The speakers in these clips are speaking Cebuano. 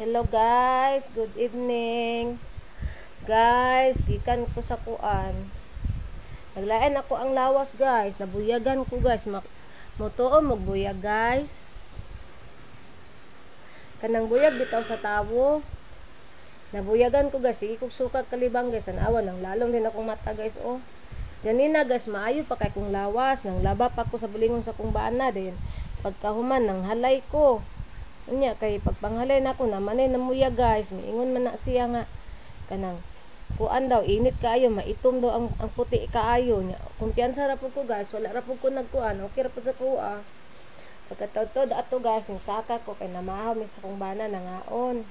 Hello guys, good evening. Guys, gikan ko sa kuan. Naglain ako ang lawas, guys, nabuyagan ko, guys. Motuo magbuyag, guys. Kanang buyag bitaw sa tawo. Nabuyagan ko, guys, sige kog suka, kalibang, guys, tanawa nang lalom din akong mata, guys, oh. Ganina, guys, maayo pa kay kong lawas, nang laba pa ko sa bulingon sa kong bana din. Pagkahuman nang halay ko. Unya kay pagpanghalay nako naman ay namuya, guys. Miingon man na siya nga kanang kuan daw, init kaayo, maitom daw ang puti kaayo nya. Kumpiyansa ra pud ko, guys, wala ra pud ko nagkuan, okay ra pud sa kuha. Pagkatawtod ato, guys, ning saka ko kay namahaw mi sa kong bana, nangaon.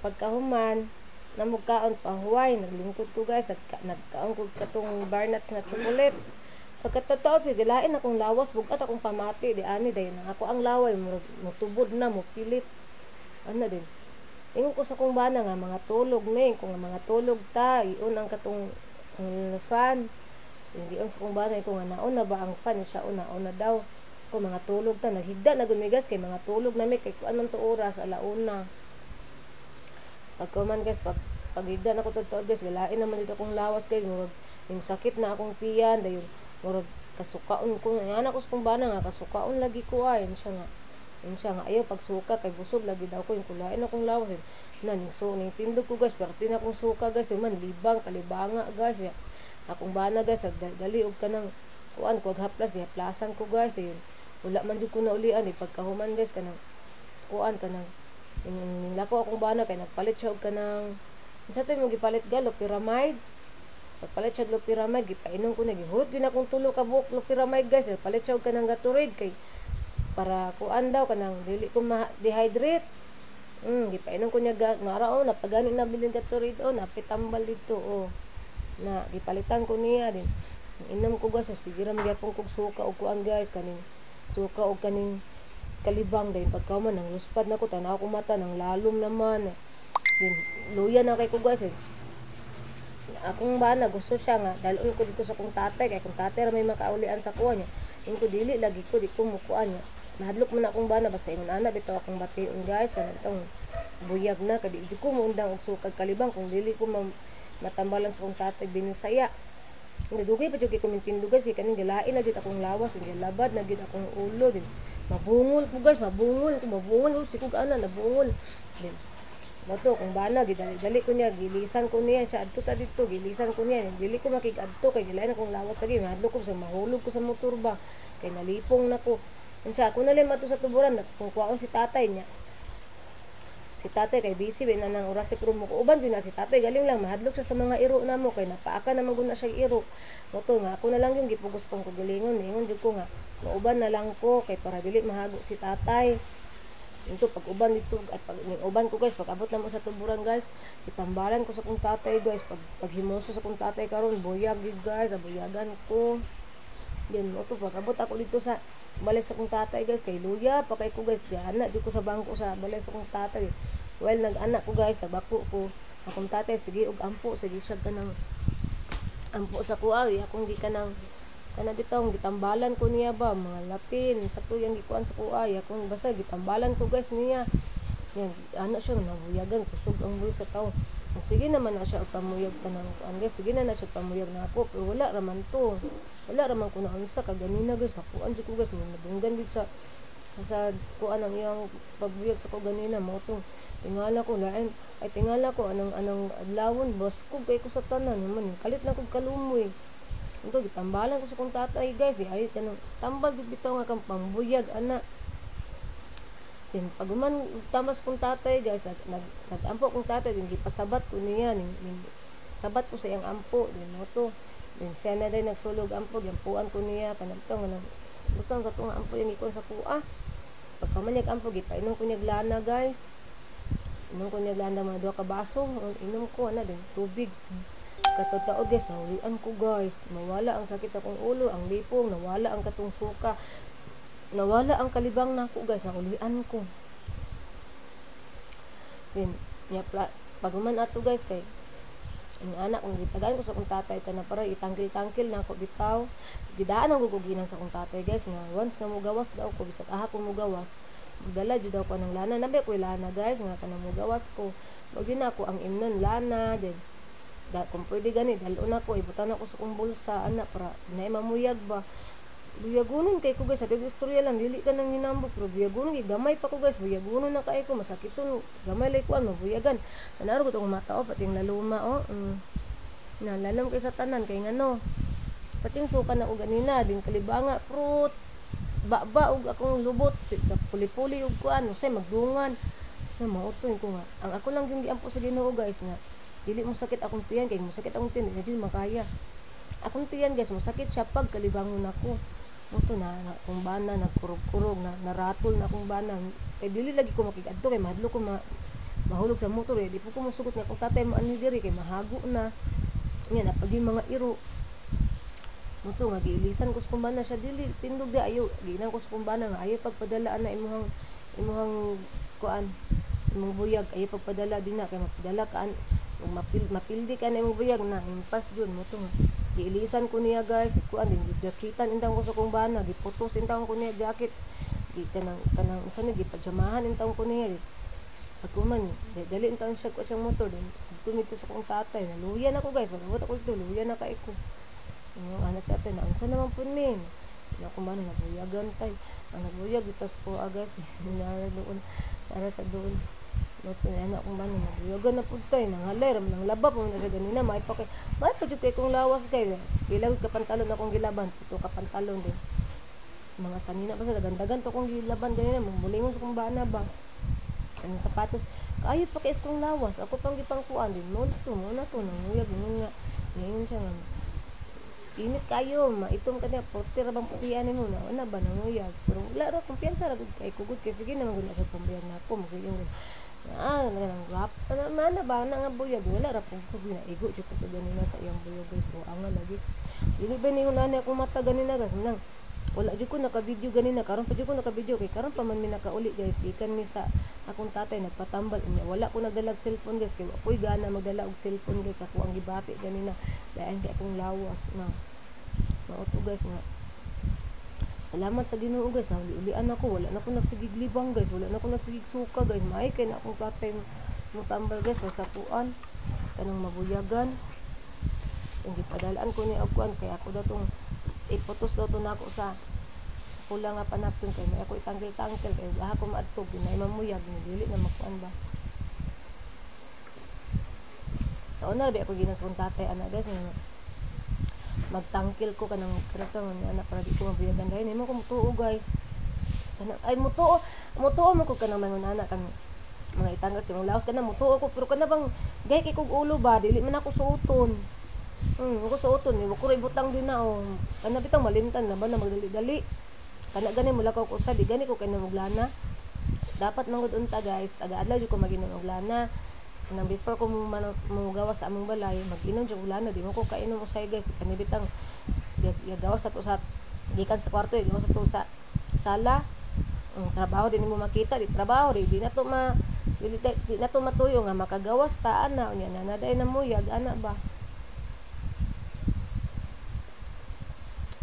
Pagkahuman namugkaon pahuway, naglingkod ko, guys, nagkaon ko katong Barnats nga chocolate. Pagkatotoo sige lain akong lawas, bugat akong pamati di ani dayon ang ako ang laway murag motubod na, mopilit. Ano din. Ingon ko sa kong bana nga mga tulog me, kung nga mga tulog ta, ion ang katong ang fan. Hindi sa kong bana ko nga naon na ba ang fan siya, una una daw. Ko mga tulog ta, naghigda na gud mi, guys, kay mga tulog na mi kay kuan man to oras alauna. Pagkuman, guys, pag paghigda na ko totoo, guys, galain naman dito akong lawas kay murag yung sakit na akong piyan dayon murag kasukaon ko nga anak ko sa kong bana nga kasukaon lagi ko ay siya nga ayaw pagsuka kay busog lagi daw ko yung kulain akong lawas na ning so ning tindog ko, guys, perti na akong suka, guys, man libang kalibanga, guys ya. Akong bana, guys, dali og kanang kuan ko haplas, gihaplasan ko, guys, ayun wala man jud ko naulian eh. Pagkahuman, guys, kanang kuan kanang ning lako akong bana kay nagpalit siya og kanang unsa to imong gipalit ga, loperamide. Nagpalit siya og loperamide, gipainom ko na, gihurot gyud akong tulo ka buok loperamide, guys. Nagpalit siya og kanang Gatorade kay para kuan daw kanang dili ko ma-dehydrate. Gipainom ko niya ga, nara oh, napagani na bilin Gatorade oh, napitambal dito oh. Na gipalitan ko niya din. Inom ko, guys, so, sige ra magyapon kog suka og kuan, guys, kaning suka og kaning kalibang dayon pagkahuman nang luspad na ko, tanaw ko mata nang lalom naman. Din luya na kay ko, guys eh. Akong bana gusto siya nga dalon ko dito sa kong tatay kay kong tatay ra may makaulian sa kuha niya. Ingon ko dili lagi ko, di ko mukuan niya. Mahadlok man akong bana basta ingon ana bitaw akong bation, guys, ana tong buyag na kay di ko moundang og sukag kalibang kung dili ko matambalan sa kong tatay binisaya. Hindi dugay pa jud kay kumintindo, guys, kay kaning gilain na jud akong lawas, gilabad na jud akong ulo din. Mabungol ko, guys, mabungol ko, mabungol ko sikog ana nabungol. Din Moto kung bana gidali-dali ko niya, gilisan ko niya siya adto ta didto, gilisan ko niya. Dili ko makig-adto kay gilain akong lawas lagi, mahadlok ko sa mahulog ko sa motor ba kay nalipong nako. Unsa ako na lang sa tuburan kung kuwaon si tatay niya. Si tatay kay busy ba na nang oras pero mo uban din na si tatay, galing lang mahadlok siya sa mga iro namo kay napaaka naman gud na siya iro. Moto nga ako na lang yung gipugos kong kagalingon, ingon jud ko nga mauban na lang ko kay para dili mahago si tatay. Ito pag uban dito at pag ning uban ko, guys, pag abot na mo sa tuburan, guys, itambalan ko sa kong tatay, guys, pag paghimoso sa kong tatay karon buyag gid, guys, abuyagan ko. Yan mo to pag abot ako dito sa balay sa kong tatay, guys, kay luya pa kay ko, guys, giana jud ko sa bangko sa balay sa kong tatay. Well, nag-anak ko, guys, nabako ko. Akong tatay sige og ampo, sige siya kanang ampo sa kuha, akong gikanang kana bitaw gitambalan ko niya ba mga Latin sa tuyang gikuan sa kuha, akong basta gitambalan ko, guys, niya. Yan ana siya nabuyagan, kusog ang buyog sa tawo. Sige naman na siya og pamuyag kanang kuan, guys, sige na na siya pamuyag na ako pero wala ra man to. Wala ra man ko naunsa kaganina, guys, nakuan jud ko, guys, nadunggan jud sa kuan ang iyang pagbuyag sa ko ganina mo to. Tingala ko lain ay tingala ko anang anang adlawon baskog kay ko sa tanan man kalit lang kog kalumoy. Ito, gitambalan ko sa kong tatay, guys. Di ay kanang tambal gid bitaw nga kang pambuyag ana. Then pag human tamas kong tatay, guys, nag nagampo kong tatay din, gipasabat ko niya ning, ning sabat ko sa iyang ampo din mo to. Then siya na day nagsulog ampo, giampuan ko niya kanang to nga basta sa tong ampo yung ikuan sa kuha. Pagka man ampo, gipainom ko niya lana, guys. Inom ko niya lana mga duha ka baso, inom ko ana din tubig. Katotoo, guys, nahulian ko, guys. Mawala ang sakit sa akong ulo, ang lipong, nawala ang katong suka. Nawala ang kalibang nako, guys, nahulian ko. Then, nya pag human ato, guys, kay ang anak kung gitagaan ko sa akong tatay kana para itangkil-tangkil na ako bitaw. Gidaan ang guguginan sa akong tatay, guys, nga once nga mugawas daw ko bisag aha ko mugawas. Dala jud ako ng lana. Nabi ko lana guys nga kanang mugawas ko. Mao gyud na ako ang imnon lana then da, kung pwede gani dalon ako, ibutan ako sa kong bulsa ana para naay mamuyag ba. Buyagunon kay ko guys, sa istorya lang dili ka nang hinambok pero buyagunon kay gamay pa ko guys, buyagunon na kay ko masakiton gamay lay kuan mabuyagan. Tanaro ko tong mata oh, pating laluma oh. Nalalom kay sa tanan kay ngano. Pating suka na og ganina din kalibanga fruit ba og akong lubot puli-puli og kuan usay magdungan. Na mautoy ko nga. Ang ako lang yung giampo sa Ginoo guys nga dili mo sakit akong tiyan kay mo sakit akong tiyan di jud makaya. Akong tiyan guys mo sakit siya pag kalibangon ako. Muto na akong bana nagkurog-kurog na naratol na akong bana kay dili lagi ko makig-adto kay mahadlok ko mahulog sa motor eh. Di po ko mosugot nga akong tatay mo ani diri kay mahago na. Nya napag yung mga iro. Muto nga giilisan ko sa kong bana siya dili tindog di ayo giinan ko sa kong bana nga ayo pagpadala ana imuhang imuhang kuan imong buyag ayo pagpadala dinha kay mapadala ka an ug mapildi ka na imong buyag na impas jud mo to nga giilisan ko niya guys kuan din gijakitan intawon ko sa kong bana giputos intawon ko niya jacket gi kanang kanang isa ni gipajamahan intawon ko niya pagkuman dali intawon siya ko siyang motor din tumito sa kong tatay naluyan ako guys wala ako dito luyan na kay ko ana sa tatay na unsa naman pud ni na akong bana nabuyagan tay ang nabuyag itas ko guys nara doon nara sa doon Luto na anak kong bana nabuyagan na pud tay nanghalay ra man ang laba pa man na siya ganina may pa kay may pa jud kay kong lawas kay pila ka pantalon akong gilaban pito ka pantalon din mga sanina pa sa dagan-dagan to kong gilaban ganina mumulingon sa kong bana ba anong sapatos kaayo pa kay kong lawas ako pang gipangkuan din mo to mo na to nanguyag ingon nga ngayon siya nga init kayo maitom ka niya porte ra bang putian nimo na ana ba nanguyag pero wala ra kumpiyansa ra gud kay kugod kay sige naman gud na siya pambuyag nako mo nang gwapa na mana ba na nga buyag wala ra pud ko igo jud ko ganina sa iyang buyag guys buanga lagi dili ba ningon ani akong mata ganina guys nang wala jud ko naka-video ganina karon pa jud ko naka-video kay karon pa man mi nakauli guys gikan mi sa akong tatay nagpatambal unya wala ko nagdalag cellphone guys kay wa koy gana magdala og cellphone guys ako ang gibati ganina lain kay akong lawas na mao to guys nga salamat sa Ginoo guys nauli-ulian ako wala na ko nagsigig libang guys wala na ko nagsigig suka guys maay kay na akong tatay mo tambal guys basta kuan kanang mabuyagan ang gipadalaan ko niya og kuan kay ako datong iputos daw to nako sa pula nga panapton kay may ako itangkil-tangkil kay wa ako maadto ginay mamuyag dili na makuan ba sa una ra ako ginan sa akong tatay ana guys nga magtangkil ko kanang kanang ana para di ko mabuyagan dahil nimo ko mutuo guys kanang ay mutuo mutuo mo ko kanang mangon ana kan mga itanggal sa imong lawas kanang mutuo ko pero kana bang gay kay kog ulo ba dili man ako suoton ako suoton ni ko ra ibutang din na oh kana bitang malimtan na ba na magdali-dali kana gani mulakaw ko usa di gani ko kay namuglana dapat manggod unta guys taga-adlaw jud ko maginom og lana nang before ko mugawas sa among balay mag-inom jud og lana di mo ko kainom usahay guys kani bitang gawas sa to sa gikan sa kwarto gawas sa to sa sala ang trabaho din mo makita di trabaho di na to ma di na to matuyo nga makagawas ta ana unya na naday na muyag ana ba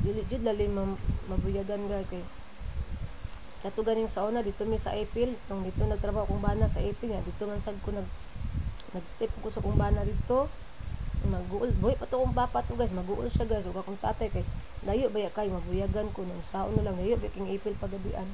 dili jud lalim mabuyagan guys kay kato ganing sa una dito mi sa April nung dito nagtrabaho akong bana sa April nga dito man sad ko nag-step ko sa akong bana dito maguol buhi pa to akong papa to guys maguol siya guys ug akong tatay kay layo baya kay mabuyagan ko nung saon na lang layo baya king April pagabian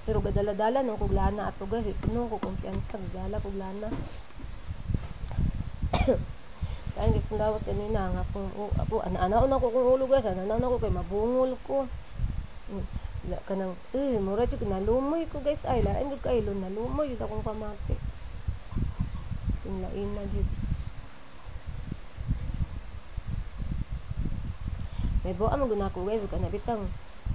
pero gadala-dala no kog lana ato guys puno ko kumpiyansa gadala kog lana kaya hindi kong lawas kanina nga kung ako ana-ana na ko kung ulo guys ana-ana na ko kay mabungol ko la kanang mura jud nalumoy ko guys ay lain jud kay nalumoy jud akong pamati lain na jud may buwa man gud nako guys ug kana bitang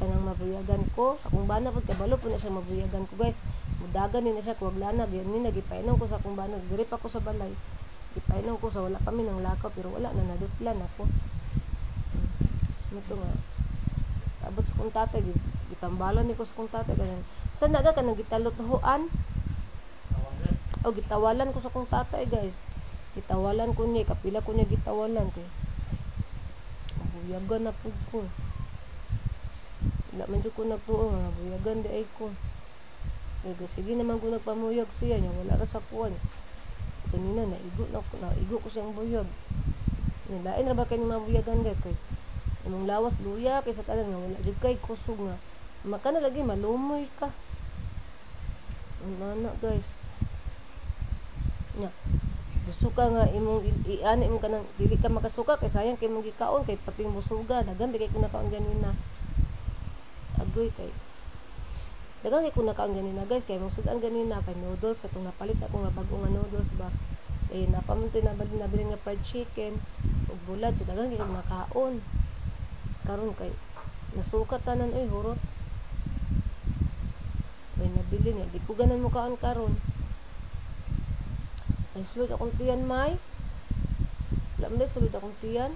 kanang mabuyagan ko akong bana pud kabalo pud na siya mabuyagan ko guys mudagan ni na siya kuwag lana gyud ni nagipainom ko sa akong bana diri pa ko sa balay ipainom ko sa wala pa mi nang lakaw pero wala na nadutlan ako ito nga abot sa kong tatay gitambalan ni ko sa kong tatay kanang sa naga kanang gitaluthuan o gitawalan ko sa kong tatay guys gitawalan ko niya kapila ko niya gitawalan kay mabuyagan na pud ko Wala man jud ko nagtuo nga buyagan di ay ko. Kay sige naman ko nagpamuyag siya nya wala ra sa kuan. Kanina naigo na naigo ko siyang buyag. Lain ra ba kay mga buyagan, guys, kay imong lawas luya kay sa tanan nga wala jud kay kusog nga maka na lagi malumoy ka. Ano guys? Nya gusto ka nga imong iani imong kanang dili ka makasuka kay sayang kay imong gikaon kay pating busuga daghan kay ko nakaon ganina. Agoy kay daghang kay ko nakaon ganina, guys, kay mong sudan ganina kay noodles katong napalit ako nga bag-o nga noodles ba. Kay napamuntoy nabili nga fried chicken ug bulad, so daghan kay ko nakaon. Karon kay nasuka tanan oy, hurot. Kay nabili niya, di ko ganan mo kaon karon. Ay, sulod akong tiyan, may. Wala man sulod akong tiyan.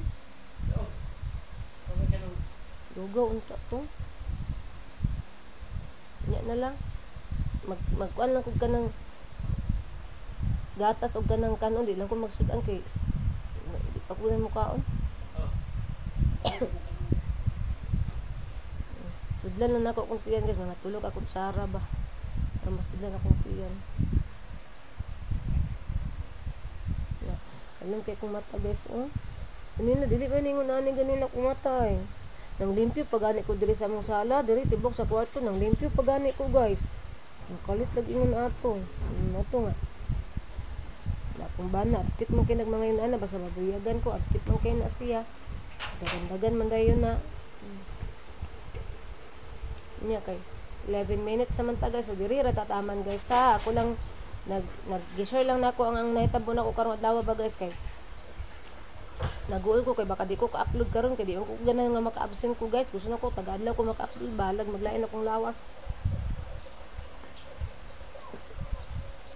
Dugaw unta to. Nya na lang. Magkuan lang kog kanang gatas og kanang kanon, di lang ko magsudan kay di pa ko na mukaon. Sudlan lang nako akong tiyan, guys, mga tulog akong tsara ba. Para masudlan akong tiyan. Alam kay kong mata, guys, oh. Kanina dili pa ningon ani ganina akong mata eh. Nang limpyo pag gani ko diri sa among sala, diri tibok sa kwarto nang limpyo pag gani ko, guys. Ang kalit lagi ingon ato. Ato nga. Wala akong bana, aptit man kay nagmangayon ana basta mabuyagan ko, aptit man kay na siya. Dagan-dagan man dayon na. Nya kay 11 minutes naman ta, guys. So diri ra tataman, guys, ha. Ako lang nag-share lang nako ang nahitabo nako karong adlaw ba, guys, kay naguol ko kay baka di ko ka-upload karon kay di ko ganahan nga maka-absent ko, guys. Gusto nako taga-adlaw ko maka-upload, balag maglain akong lawas.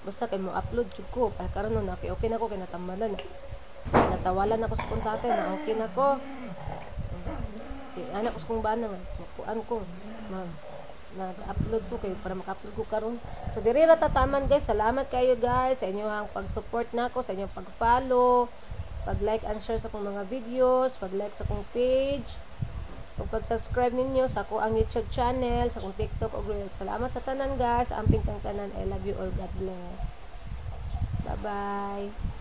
Basta kay mo upload jud ko. Ay karon no, okay, okay na ko kay natamalan. Natawalan ako sa kong tatay na okay na ko. Okay, anak ko sa kong bana nga makuan ko. Mag-upload ko kay para maka-upload ko karon. So diri ra tataman, guys. Salamat kayo, guys, sa inyong pag-support nako, sa inyong pag-follow, pag-like and share sa akong mga videos, pag-like sa akong page, ug pag-subscribe ninyo sa ako ang YouTube channel, sa akong TikTok ug Reels. Salamat sa tanan, guys. Amping kang tanan. I love you all. God bless. Bye-bye.